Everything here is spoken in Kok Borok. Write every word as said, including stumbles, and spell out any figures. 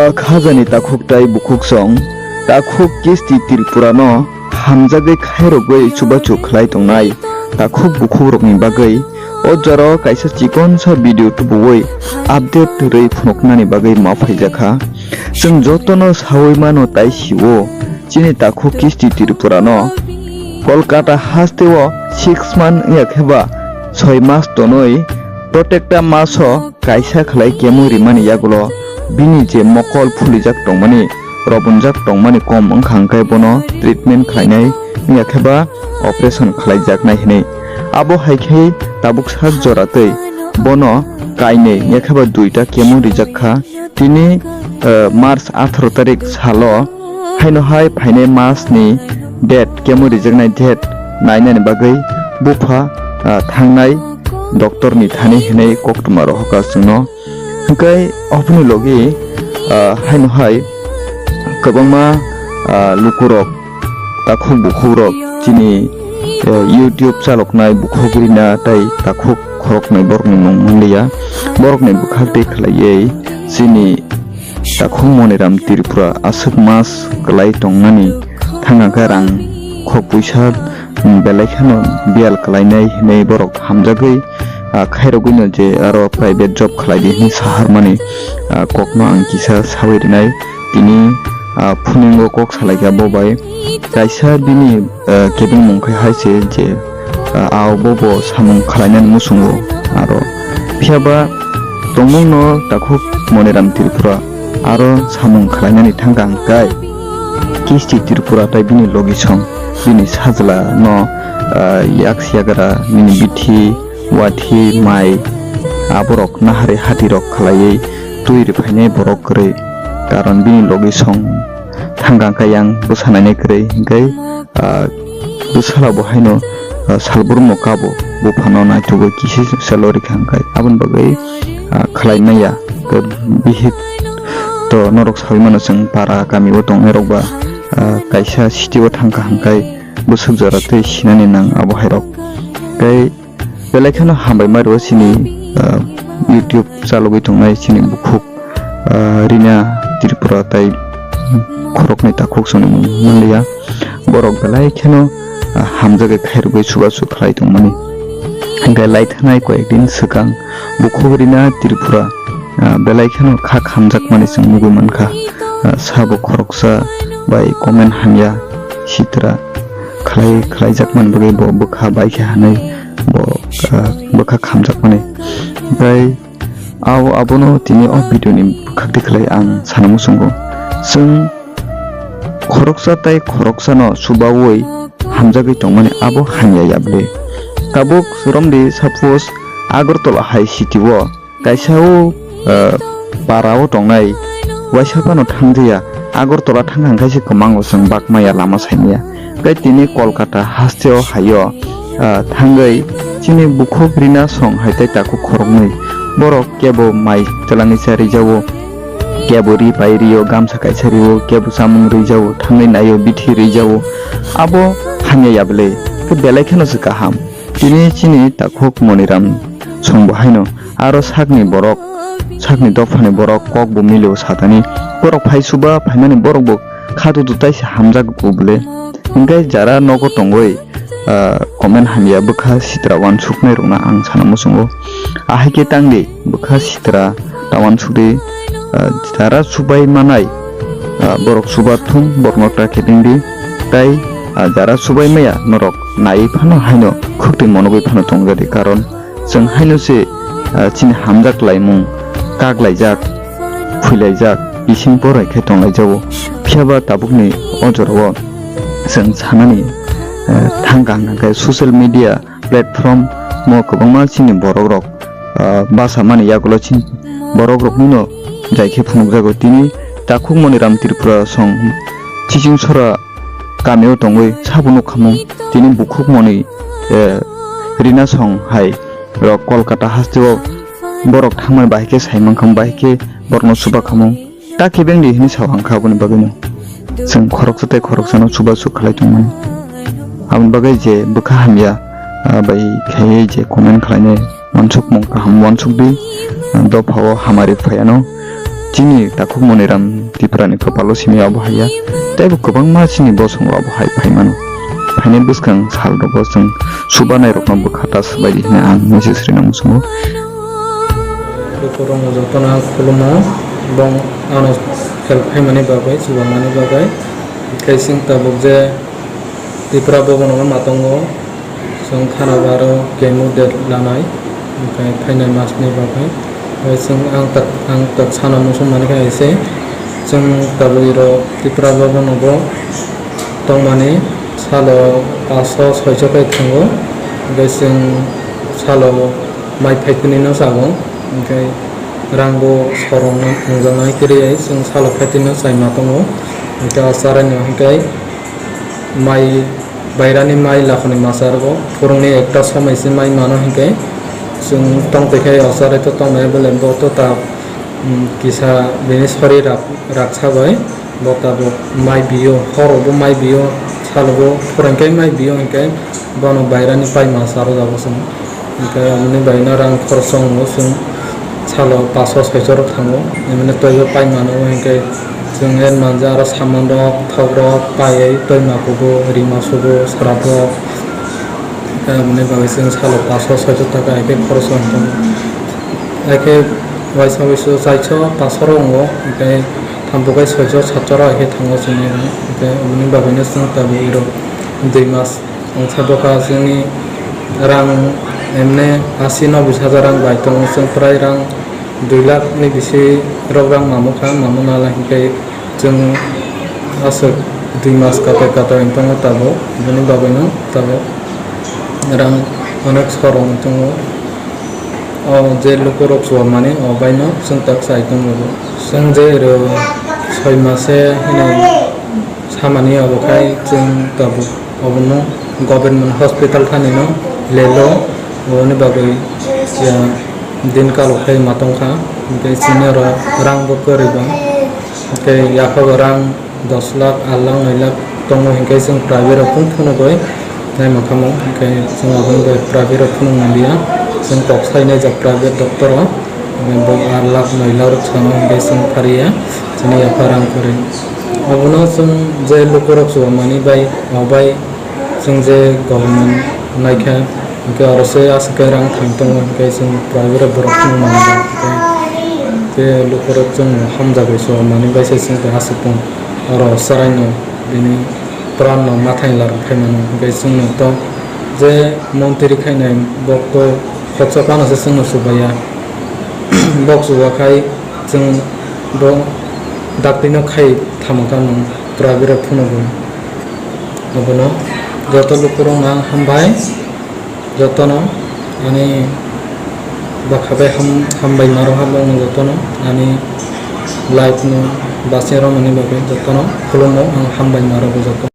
Khajani takhuk tai bukhuk song, takhuk Kisti Tripura no hamjagwi khairogwi chubachu khlai tongnai takhuk bukhuk rokni bagwi o jora o kaisa chikonsa video tubuwi update rwi phunuknani bagwi ma phaijakha. Chwng jotono sawi mano tai sio, chini takhuk Kisti Tripura no Kolkata hasteo six month wngya khe ba soi mas tonwi protecta maso kaisa khlai kemo rimani yagulo bini je mokol phulijak tongmani, robonjak tongmani kom wngkha hwnkhe bono treatment khlainai wngya khe ba operation khlaijaknai hinwi. Abo hai khe tabuk sak jora tei bono kainwi wngya khe ba duita kemo rijak kha. Tini, eh, March atharo tarik salo haino hai phainai mas ni date, kemo rijaknai date nainani bagwi bupha, ah, thangnai doctor ni thani hinwi koktwma rohorkha chwngno. Hwnkhe oboni logi, ah, haino hai kwbangma, ah, lukurok, takhuk bukhukrok chini, eh, YouTube chaloknai bukhuk rina tei takhuk khoroknwi borokni mung manliya. Borokni bwkhak tei khlaiwi chini takhuk Moniram Tripura aswk mas kwlai tongnani thangkha khe rang khok puisa, um, belai kheno biyal kwlainai hinwi borok hamjagwi, ah, khairogwino je aro private job khlaidi hinwi saharmani, ah, kokno ang kisa sawi rinai. Tini, ah, phuningo kok salaikha bo bai. Kaisa bini, ah, kebengmung khe hai se je, ah, ao bo bo samung khlainani muchungo aro. Phiya ba tongmungno takhuk Moniram Tripura aro samung khlainani thangkha hwnkhe Kisti Tripura tei bini logisong bini sajla no, ah, yak siyagra bini bithi, wathi, mai, aborok nahari hatirok khlaiwi twi rwphainai borok kwrwi. Karon bini logisong thangkha hwnkhe yang bwsa nainai kwrwi, hwnkhe, ah, bwsala bo haino, ah, salbrum bo kabo buphano naitugwi kisi salo rikha hwnkhe aboni bagwi, ah, khlai maya. Hwnkhe bihik to norok sawi mano chwng para kami o tongnai rok ba, ah, kaisa city o thangkha hwnkhe bwswk jora tei sinani nang abo hai rok. Tei belai kheno hambai ma rwo chini, ah, YouTube chalogwi tongnai chini bukhuk, ah, Rina Tripura tai khoroknwi takhuk songni mung manliya. Borok belai kheno, ah, hamjagwi khairogwi chubachu khlai tongmani. Hwnkhe lai thanai koyek din swkang bukhuk Rina Tripura, ah, belai kheno kha khamjakmani chwng nugwi mankha. Ah, sabo khoroksa bai comment hamya sitra khlai, khlaijakmani bagwi bo bwkha bai khe hanwi bo, ah, bwkha khamjakmani. Tei ao abono tini o video ni bwkhak di khlai ang sana muchungo. Chwng khoroksa tei khoroksano chubaui hamjagwi tongmani abo hamya ya bwle. Tabuk romdi, suppose Agartala hai city o kaisa o, ah, para o tongnai waisa phano thangjaia, Agartala thangkha hwnkhe se kwmango chwng bakmaya lama saimaya. Tei tini Kolkata haste o hai o, ah, thangwi chini bukhuk Rina song hai tei takhuk khoroknwi borok kebo mai twlangwi cha rijao, kebo ri pai rio, gamsa kaisa rio, kebo chamung rijao, thangwi naio, bithi rijao. Abo hamya ya bwle, khe belai kheno se kaham. Tini chini takhuk Moniram song bo haino aro sakni borok, sakni dophani borok kok bo milio satani. Borok phai suba phaimani borok bo khatutu taisa hamjak bwle. Hwnkhe jara nogo tongwi, ah, comment hamya bwkha sitra uansuknai rokno ang sana muchungo. Ahai khe tangdi bwkha sitra ta uansukdi, ah, jara subai manai, ah, borok subar thung, borokno ta khe tengdi. Tai, ah, jara subai maya norok naiwi phano haino khukti monogwi phano tongjadi, karon chwng haino se, ah, chini hamjak laimung kaklaijak, phuilaijak, bising porai khe tonglaijao. Phiya ba tabukni o jorao chwng sanani, ah, thang kaham hwnkhe social media platform o kwbangma chini borok rok, ah, basa mani yagulo chini borok rok nino jai khe phunukjago. Tini takhuk Moniram Tripura song Chiching Sora kamio tongwi sabo nukhamung. Tini bukhuk Moni, eh, Rina song hai rok Kolkata hasteo borok thangmani bahai khe sai mankha, bahai khe borokno chuba khamung. Ta kebeng di hinwi sao ang kha aboni bagwino. Chwng khoroksa tei khoroksano chubachu khlai tongmani. Aboni bagwi je bwkha hamya, ah, bai khaiwi je comment khlainai uansukmung kaham uansukdi, ah, dophao hamari phaiano. Chini takhuk Moniram Tripura ni kopalo simi abo haiya. Tei bo kwbangma chini bosong rok abo hai phai mano. Phainai bwskang sal rogo chwng subanai rokno bwkha ta swbai di hwnwi ang message rina muchungo. Lukurokno jotono ang khulumo, bong ano help khaimani bagwi, chubammani bagwi. Tei chwng tabuk je Tripura Bhavan o ma tongo, chwng khana baro kemo date lanai, hwnkhe phainai masni bagwi. Tei chwng ang tak, ang tak sana muchung mankha hai se, chwng tabuk iro Tripura Bhavan o bo tongmani salo paso soicho kai thango, hwnkhe chwng salo mai phaitini no sago, hwnkhe rang bo sorong no nungjaknai kwrwi ai chwng salo phaitini no chai ma tongo, hwnkhe o charai no hwnkhe mai bairani mai lakhani masa rwgo phurungni ekta somoi se mai mano hwnkhe chwng tong twi khe o charai to tong nai bole bo to ta, um, kisa bini sori rak raksa bai bo tabuk mai biyo, horo bo mai biyo, salo bo phwrwng khe mai biyo hwnkhe bono bairani pai masa rwjago chwng. Hwnkhe aboni bagwino rang khoroksa wngo chwng salo paso soicho rok thango, emani toibo pai mano hwnkhe chwng en manja aro saman rok, thok rok paiwi toima kugo, rima sugo, srap rok. Hwnkhe aboni bagwi chwng salo paso soicho taka hai khe khoroksa wng tongo. Hai khe waisa waisu chaiso paso rok wngo, hwnkhe thambo khe soicho satcho rok hai khe thango chwngni rang. Hwnkhe aboni bagwino chwng tabuk iro dui mas wngsa bwkha chwngni rang emne asi nobis hajar rang bai tongo, chwng prai rang dui lakh ni bisi rok rang mamukha, mamuna lai hwnkhe chwng aswk dui mas katai katai wng tongo tabuk, bini bagwino tabuk rang onek sorong tongo. O je lukurok chubammani o baino chwng tak chai tongo. Chwng je iro soi mase hinwi samani obo khai chwng tabuk obono government hospital thanino lelo, oboni bagwi ya din kalo khai ma tongkha, hwnkhe chini oro rang bo kwrwi ba, hwnkhe yaphabo rang dos lakh, aat lakh, noi lakh tongo, hwnkhe chwng private rok phung phunugwi naima kamo, hwnkhe chwng aboni bai private rok phunuk manliya, chwng kok sai naijak private doctor o, hwnkhe bo aat lakh, noi lakh rok sano, hwnkhe chwng phariya chini yapha rang kwrwi. Obono chwng je lukurok chubammani bai, o bai chwng je government naikha, hwnkhe oro se aswk khe rang thang tongo, hwnkhe chwng private o borok phunuk manliya, hwnkhe je lukurok chwng hamjagwi chubammani bai se chwng tei aswk tong oro chwraino bini pran no mathai larwk phai mano, hwnkhe chwngno to je montri khainai bok to khoroksa phano se chwngno chubaiya. Bok chubakhai chwng bo dakti no khai thamukha nwng private o phunugwi. Abono joto lukurokno ang hambai. Jotono ani bwkha bai ham-, hambai maro hambai jotono ani life no bachai rwmani bagwi jotono khulumno ang hambai maro jotono.